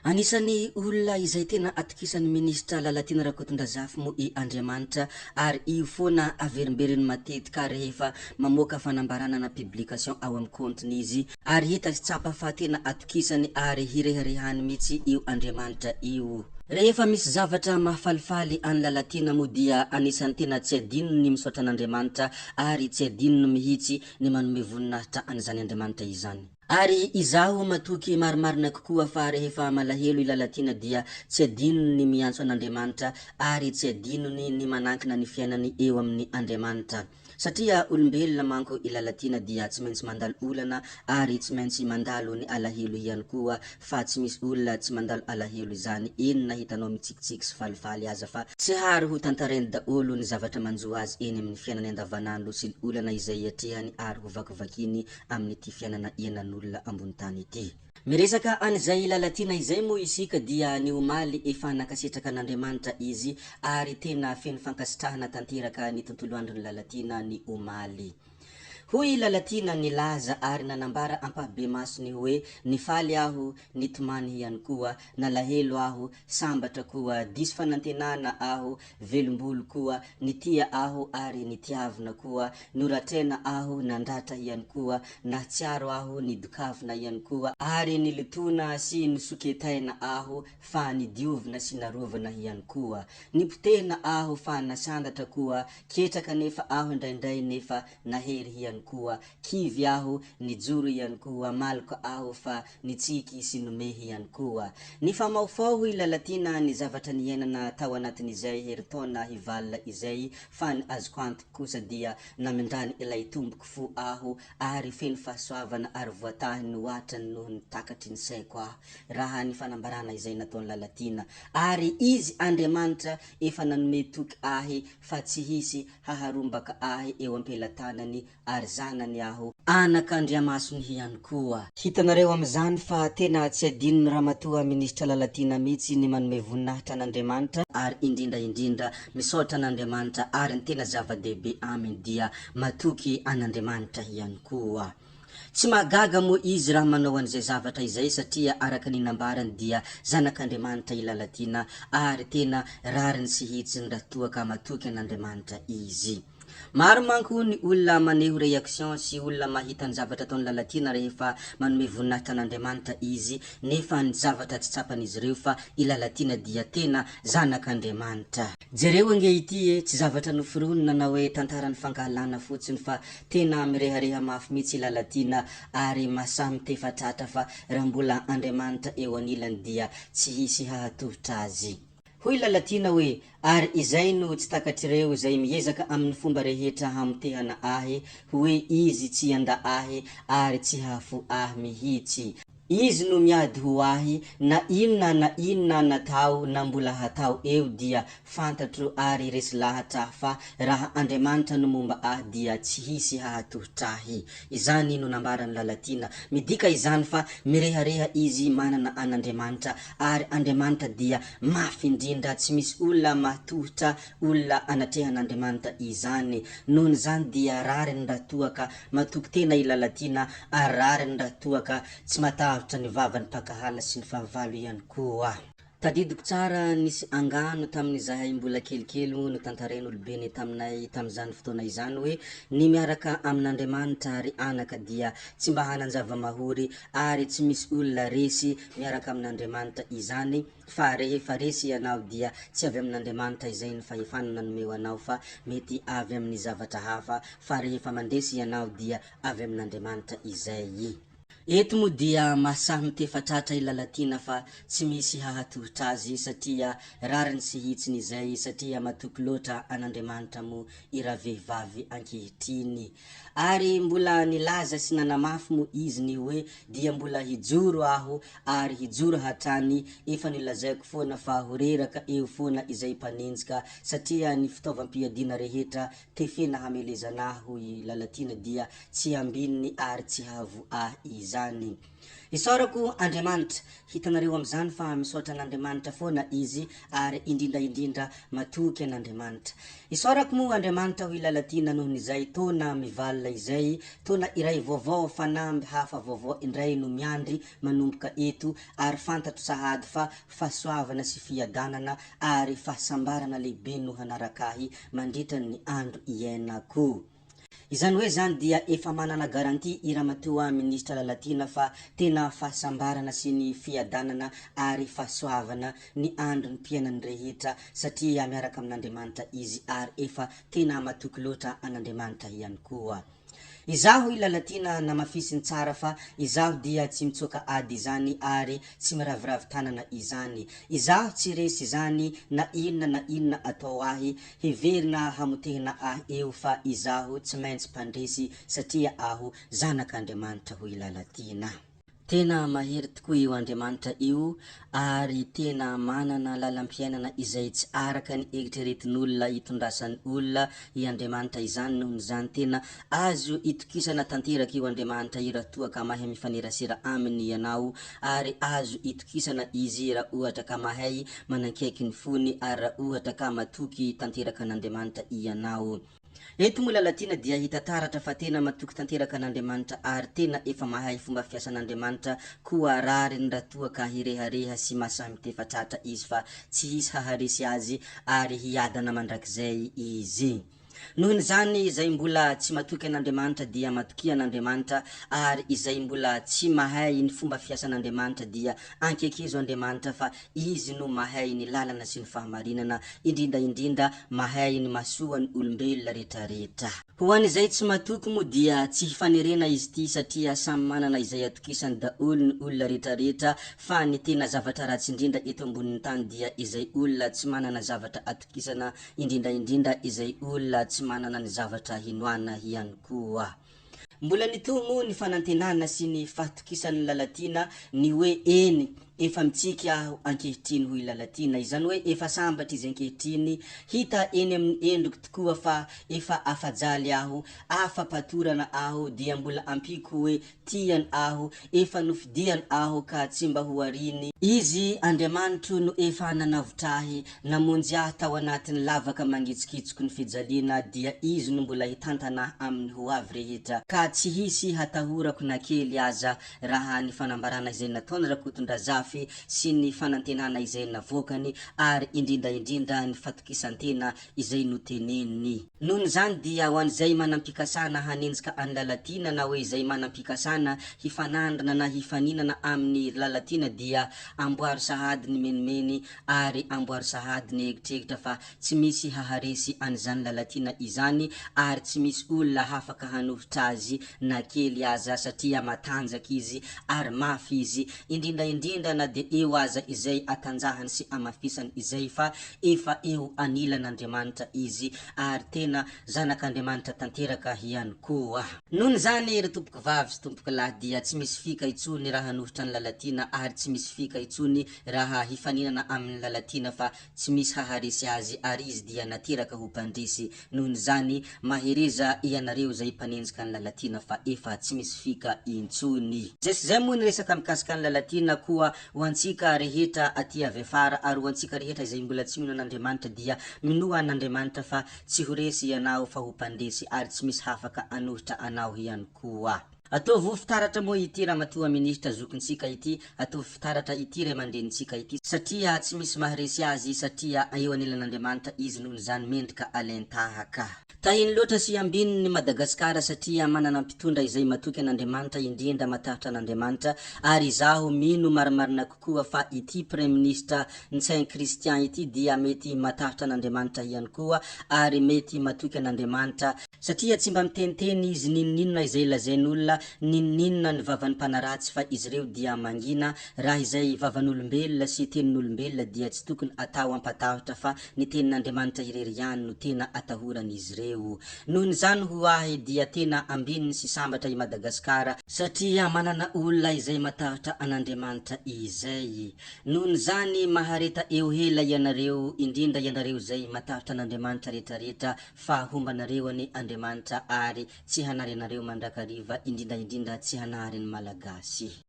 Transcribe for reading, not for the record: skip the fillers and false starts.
Anisan'ny olona izay tena atokisan'ny minisitra Lalatiana Rakotondrazafy moa i Andriamanitra ary io foana averimberiny matetika rehefa mamoaka fanambarana na publication ao amin'ny kaontiny izy ary hita sy tsapa fa tena atokisany ary hireharehany mihitsy io Andriamanitra io. Rehefa misy zavatra mahafalifaly an'i Lalatiana moa dia anisan'ny tena tsy adinony ny misaotra an'Andriamanitra ary tsy adinony mihitsy ny manome voninahitra an'izany Andriamanitra izany. Ary izaho matoky marimarina kokoa fa rehefa malahelo i Lalatiana dia tsy adinony ny miantso an'Andriamanitra ary tsy adinony ny manankina ny fiainany eo amin'ny Andriamanitra. Satria olombelona manko i Lalatiana dia tsy maintsy mandalo olana ary tsy maintsy mandalo ny alahelo ihany koa fa tsy misy olona tsy mandalo alahelo izany eny na hitanao mitsikitsiky sy falifaly aza fa tsy hary ho tantarainy daholo ny zavatra manjo azy eny amin'ny fiainany andavanandro sy ny olana izay iatrehany ary ho vakivakiany amin'ity fiainana iainan'olona ambony tany ity. Miresaka an'izay Lalatiana izay moa isika dia ny omaly efa nankasitraka an'Andriamanitra izy ary tena feno fankasitrahana tanteraka ny tontolo andron'i Lalatiana ny omaly. Hoy i Lalatiana nilaza ary nanambara ampahibemaso ny hoe nifaly aho, nitomany ihany koa, nalahelo aho, sambatra koa, diso fanantenana aho, velombolo koa, nitia aho ary nitiavina koa, noratrena aho, nandratra ihany koa, nahatsiaro aho, nidokafina ihany koa, ary nilotoina sy nosoketaina aho, fa nidiovina sy narovana ihany koa. Nipotehina aho fa nasandatra koa, ketraka anefa aho indraindray nefa nahery ihany koa, kivy aho, nijoro ihany koa, maloka aho fa nitsiky sy nomehy ihany koa. Nifamahofaho hoy Lalatiana ny zavatra niainana tao anatin'izay herintaona hivalona izay fa ny azoko antoka kosa dia namindrany ilay tompoko fo aho ary feno fahasoavana ary voatahy noatrany noho ny takatry ny saiko aho raha ny fanambarana izay nataon'i Lalatiana ary izy Andriamanitra efa nanome toky ahy fa tsy hisy haharombaka ahy eo am-pelatanany ary zanany aho, anak'Andriamasony ihany koa. Hitanareo amin'izany fa tena tsy adinon'i Ramatoa Minisitra Lalatiana mihitsy ny manome voninahitra an'Andriamanitra, ary indrindra indrindra misaotra an'Andriamanitra ary ny tena zava-dehibe aminy dia matoky an'Andriamanitra ihany koa. Tsy mahagaga moa izy raha manao an'izay zavatra izay satria araka ny nambarany dia zanak'Andriamanitra i Lalatiana ary tena rariny sy hitsiny raha toa ka matoky an'Andriamanitra izy. Maro manko ny olona maneho réaction sy olona mahita ny zavatra ataon'i Lalatiana rehefa manome voninahitra an'Andriamanitra izy nefa ny zavatra tsy tsapan'izy ireo fa i Lalatiana dia tena zanak'Andriamanitra. Jereo ange ity e, tsy zavatra noforonina na hoe tantaran'ny fankahalana fotsiny fa tena mirehareha mafy mihitsy i Lalatiana ary mahasahy mitefa-tratra fa raha mbola Andriamanitra eo anilany dia tsy hisy hahatohitra azy. Hoy Lalatiana hoe, Ary izay no tsy takatr'ireo izay miezaka amin'ny fomba rehetra hamotehana ahy, hoe izy tsy handà ahy ary tsy hahafoy ahy mihitsy. Izy no miady ho ahy, na inona na inona natao na mbola hatao eo dia fantatro ary resy lahatra aho fa raha Andriamanitra no momba ahy dia tsy hisy hahatohitra ahy. Izany no nambaran'i Lalatiana. Midika izany fa mirehareha izy manana an'Andriamanitra ary Andriamanitra dia mafy indrindra, tsy misy olona mahatohitra olona anatrehan'Andriamanitra izany. Nohon'izany dia rariny raha toa ka matoky tena i Lalatiana ary rariny raha toa ka tsy matahotra ny vavan'ny mpankahala sy ny fahavalo ihany koa. Tadidiko tsara nisy angano tamin'izahay mbola kelikely moa notantarain'olobenay taminay tamin'izany fotoana izany hoe ny miaraka amin'Andriamanitra ry anaka dia tsy mba hanan-java-mahory ary tsy misy olona resy miaraka amin'Andriamanitra izany fa rehefa resy ianao dia tsy avy amin'Andriamanitra izay ny fahefana nanomeo anao fa mety avy amin'ny zavatra hafa fa rehefa mandresy ianao dia avy amin'Andriamanitra izay. Eto moa dia mahasahy mitefa-tratra i Lalatiana fa tsy misy hahatohitra azy satria rariny sy hitsiny izay satria matoky loatra an'Andriamanitra moa i ravehivavy ankehitriny. Ary mbola nilaza sy nanamafy moa izy ny hoe dia mbola hijoro aho ary hijoro hatrany, efa nilazaiko foana fa ho reraka eo foana izay mpanenjika satria ny fitaovam-piadiana rehetra tefena hamelezana ahy hoy Lalatiana dia tsy ambininy ary tsy hahavoa ahy izany. izany. Isaorako Andriamanitra, hitanareo amin'izany fa misaotra an'Andriamanitra foana izy ary indrindra indrindra matoky an'Andriamanitra. Isaorako moa Andriamanitra hoy Lalatiana nohon'izay taona mivalona izay, taona iray vaovao fanamby hafa vaovao indray no miandry manomboka eto ary fantatro sahady fa fahasoavana sy fiadanana ary fahasambarana lehibe no hanaraka ahy mandritra ny andro iainako. Izany hoe izany dia efa manana garantie i Ramatoa Minisitra Lalatiana fa tena fahasambarana sy ny fiadanana ary fahasoavana ny androm-piainany rehetra satria miaraka amin'Andriamanitra izy ary efa tena matoky loatra an'Andriamanitra ihany koa. Izaho i Lalatiana namafisiny tsara fa izaho dia tsy mitsoaka ady izany ary tsy miraviravy tanana izany. Izaho tsy resy izany na inona na inona atao ahy, heverina hamotehina ahy eo fa izaho tsy maintsy mpandresy satria aho zanak'Andriamanitra hoy Lalatiana. Tena mahery tokoa io Andriamanitra io ary tena manana lalam-piainana izay tsy araka ny eritreretin'olona itondrasan'ny olona i Andriamanitra izany nohon'izany tena azo itokisana tanteraka io Andriamanitra io raha toa ka mahay mifanerasera aminy ianao ary azo itokisana Izy raha ohatra ka mahay manankaiky ny fony ary raha ohatra ka matoky tanteraka an'Andriamanitra ianao. Eto moa Lalatiana dia hita taratra fa tena matoky tanteraka an'Andriamanitra ary tena efa mahay fomba fiasan'Andriamanitra koa rariny raha toa ka hirehareha sy mahasahy mitefa tratra izy fa tsy hisy haharesy azy ary hiadana mandrakizay izy. Nohon'izany izay mbola tsy matoky an'Andriamanitra dia matokia an'Andriamanitra ary izay mbola tsy mahay ny fomba fiasan'Andriamanitra dia ankekezo Andriamanitra fa Izy no mahay ny lalana sy ny fahamarinana, indrindra indrindra mahay ny mahasoa ny olombelona retraretra. Ho an'izay tsy matoky moa dia tsy hifanerena izy ity satria samy manana izay atokisany daholo ny olona retraretra fa ny tena zavatra ratsy indrindra eto ambonin'ny tany dia izay olona tsy manana zavatra atokisana indrindra indrindra izay olona tsy manana ny zavatra hinoana ihany koa. Mbola nitohy moa ny fanantenana sy ny fahatokisan'i Lalatiana ny hoe eny, efa mitsiky aho ankehitriny hoy Lalatiana, izany hoe efa sambatra izy ankehitriny, hita eny amin'ny endriko tokoa fa efa afa-jaly aho, afa-patorana aho, dia mbola ampiako hoe Tiany aho, efa nofidiany aho ka tsy mba ho ariany. Izy Andriamanitro no efa nanavotra ahy, namonjy ahy tao anatin'ny lavaka mangitsokitsoky ny fijaliana, dia Izy no mbola hitantana ahy amin'ny ho avy rehetra, ka tsy hisy hatahorako na kely aza, raha ny fanambarana izay nataon'i Rakotondrazafy sy ny fanantenana izay navoakany ary indrindra indrindra ny fatokisan-tena izay noteneniny. Nohon'izany dia ho an'izay manam-pikasana hanenjika an'i Lalatiana na hoe izay manam-pikasana hifanandrina na hifaninana amin'i Lalatiana dia amboaro sahady ny menimeny ary amboaro sahady ny egitregitra fa tsy misy haharesy an'izany Lalatiana izany ary tsy misy olona hafaka hanohitra azy na kely aza satria matanjaka izy ary mafy izy indrindra indrindra na dia eo aza izay atanjahany sy amafisany izay fa Efa eo anilan'Andriamanitra izy ary tena zanak'Andriamanitra tanteraka ihany koa. Noho izany ry tompokovavy sy tompokolahy dia tsy misy fika intsony raha hanohitra an'i Lalatiana ary tsy misy fika intsony raha hifaninana amin'i Lalatiana fa tsy misy haharesy azy ary izy dia nateraka ho mpandresy. Noho izany mahereza ianareo izay mpanenjika an'i Lalatiana fa efa tsy misy fika intsony. Izay sy izay moa ny resaka mikasika an'i Lalatiana koa Ho antsika rehetra aty avy afara ary ho antsika rehetra izay mbola tsy mino an'Andriamanitra dia minoa an'Andriamanitra fa tsy ho resy ianao fa ho mpandresy ary tsy misy hafaka anohitra anao ihany koa. Ataovy fitaratra moa ity ramatoa minisitra zokintsika ity, ataovy fitaratra ity ray aman-drenintsika ity satria tsy misy maharesy azy satria eo anilan'Andriamanitra izy noho izany mendrika alain-tahaka. Tahiny loatra sy ambininy Madagascar satria manana mpitondra izay matoky an'Andriamanitra indrindra matahotra an'Andriamanitra ary izaho mino marimarina kokoa fa ity Praiminisitra Ntsay Christian ity dia mety matahotra an'Andriamanitra ihany koa ary mety matoky an'Andriamanitra satria tsy mba miteniteny izy n'inon'inona izay lazain'olona n'inon'inona ny vavan'ny mpanaratsy fa izy ireo dia mangina raha izay vavan'olombelona sy tenin'olombelona dia tsy tokony atao ampatahotra fa Ny tenin'Andriamanitra irery ihany no tena atahoran'izy ireo. Nohon'izany ho ahy dia tena ambininy sy sambatra i Madagasikara satria manana olona izay matahotra an'Andriamanitra izay. Nohon'izany mahareta eo hela ianareo indrindra ianareo izay matahotra an'Andriamanitra rehetrarehetra fa homba anareo anie Andriamanitra ary tsy hanary anareo mandrakariva indrindra. indrindra indrindra tsy hanary ny Malagasy.